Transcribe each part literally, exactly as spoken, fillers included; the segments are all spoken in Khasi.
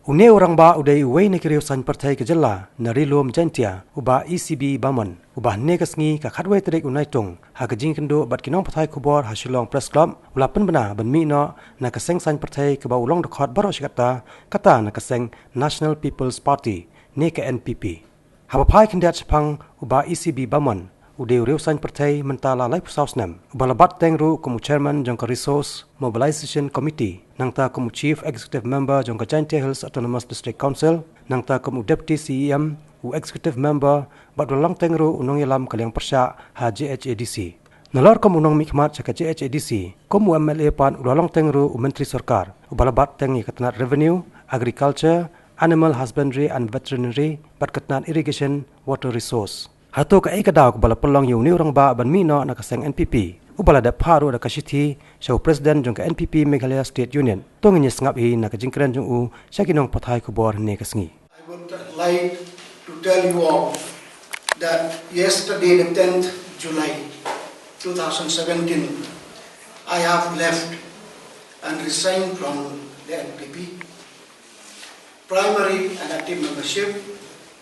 Une u rangbah u dei uwei na ki riew saiñ pyrthei ka jylla na Ri-lum Jaintia, u Bah E C B Barman, uba hynne ka sngi ka khatwei tarik u Naitung, ha ka jingkynduh bad ki nongpathai khubor ha Shillong Press Club, u la pynbna ban mih noh na ka seng saiñ pyrthei kaba u long dkhot baroh shi katta, kata na ka seng National People's Party, ne ka N P P. Haba phai khyndiat shaphang, u Bah E C B Barman u dei u riew saiñ pyrthei mynta la laiphew saw snem, uba la bat teng ruh kum u chairman jong ka Resource Mobilization Committee, nangta kum u Chief Executive Member jong ka Jaintia Hills Autonomous District Council, nangta kum u Deputy C E M, u Executive Member, bad u la long teng ruh u nongïalam ka liang pyrshah ha J H A D C. Nalor kum u nongmihkhmat sha ka J H A D C, kum u M L A pat u la long teng ruh u Myntri Sorkar, uba la bat teng ïa ka tnat Revenue, Agriculture, Animal Husbandry and Veterinary, bad ka tnat Irrigation, Water Resource. Hato kaei ka daw kaba la pynlong ïa une u rangbah ban mih noh na ka seng N P P, uba la dep phah ruh da ka shithi sha u President jong ka N P P Meghalaya State Union? To ngin ïa sngap hi na ka jingkren jong u sha ki nongpathai khubor hynne ka sngi. I would like to tell you all that yesterday, the tenth July two thousand seventeen, I have left and resigned from the N P P primary and active membership,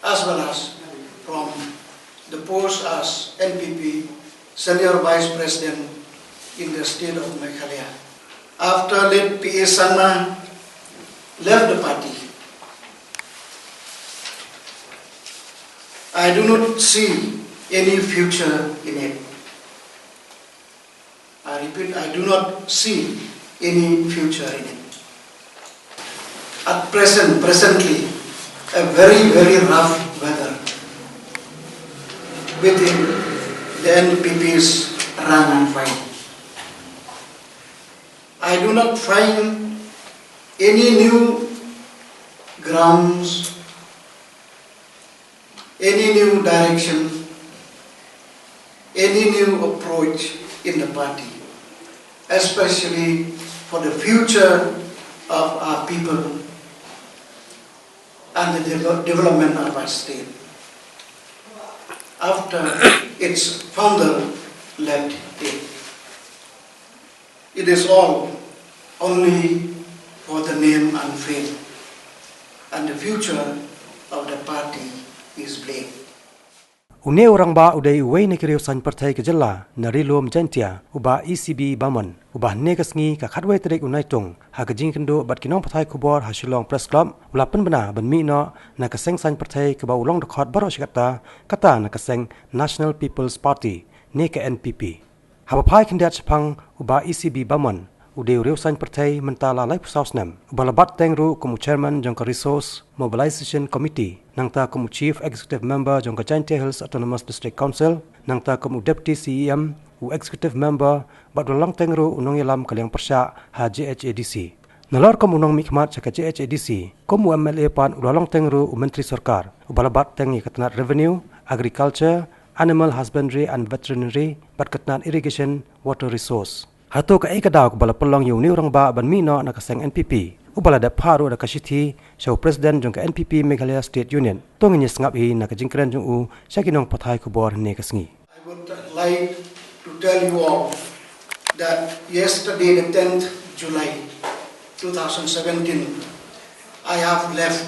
as well as from the post as N P P Senior Vice President in the state of Meghalaya. After late P A Sangma left the party, I do not see any future in it. I repeat, I do not see any future in it. At present, presently, a very, very rough weather within the N P P's rank and file. I do not find any new grounds, any new direction, any new approach in the party, especially for the future of our people and the devel-, development of our state after its founder left it. It is all only for the name and fame, and the future of the party is bleak. Une u rangbah u dei uwei na ki riew saiñ pyrthei ka jylla na Ri-lum Jaintia, u Bah E C B Barman, uba hynne ka sngi ka khatwei tarik u Naitung, ha ka jingkynduh bad ki nongpathai khubor ha Shillong Press Club, u la pynbna ban mih noh na ka seng saiñ pyrthei kaba u long dkhot baroh shi katta, kata na ka seng National People's Party, ne ka N P P. Haba phai khyndiat shaphang, u Bah E C B Barman u dei u riew saiñ pyrthei mynta la laiphew saw snem, uba la bat teng ruh kum u chairman jong ka Resource Mobilization Committee, nangta kum u Chief Executive Member jong ka Jaintia Hills Autonomous District Council, nangta kum u Deputy C E M, u Executive Member, bad u la long teng ruh u nongïalam ka liang pyrshah ha J H A D C. Nalor kum u nongmihkhmat sha ka J H A D C, kum u M L A pat u la long teng ruh u Myntri Sorkar, uba la bat teng ïa ka tnat Revenue, Agriculture, Animal Husbandry and Veterinary, bad ka tnat Irrigation, Water Resource. Hato kaei ka daw kaba la pynlong ïa une u rangbah ban mih noh na ka seng N P P, uba la dep phah ruh da ka shithi sha u President jong ka N P P Meghalaya State Union? To ngin ïa sngap hi na ka jingkren jong u sha ki nongpathai khubor hynne ka sngi. I would like to tell you all that yesterday, the tenth July two thousand seventeen, I have left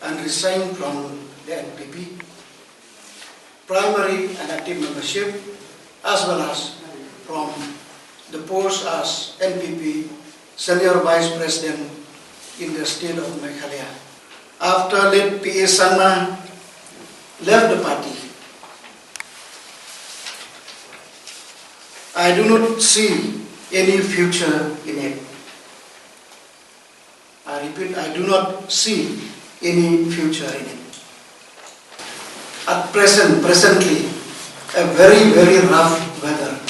and resigned from the N P P primary and active membership, as well as from the post as N P P Senior Vice President in the state of Meghalaya. After late P A Sangma left the party, I do not see any future in it. I repeat, I do not see any future in it. At present, presently, a very, very rough weather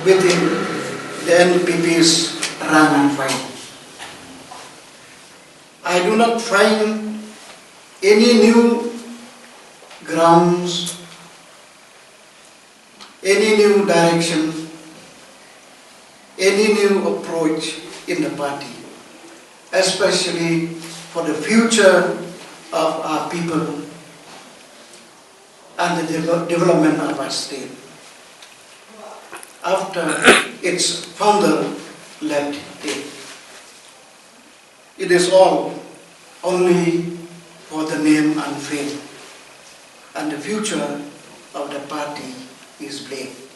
within the N P P's rank and file. I do not find any new grounds, any new direction, any new approach in the party, especially for the future of our people and the devel-, development of our state after its founder left it. It is all only for the name and fame, and the future of the party is black.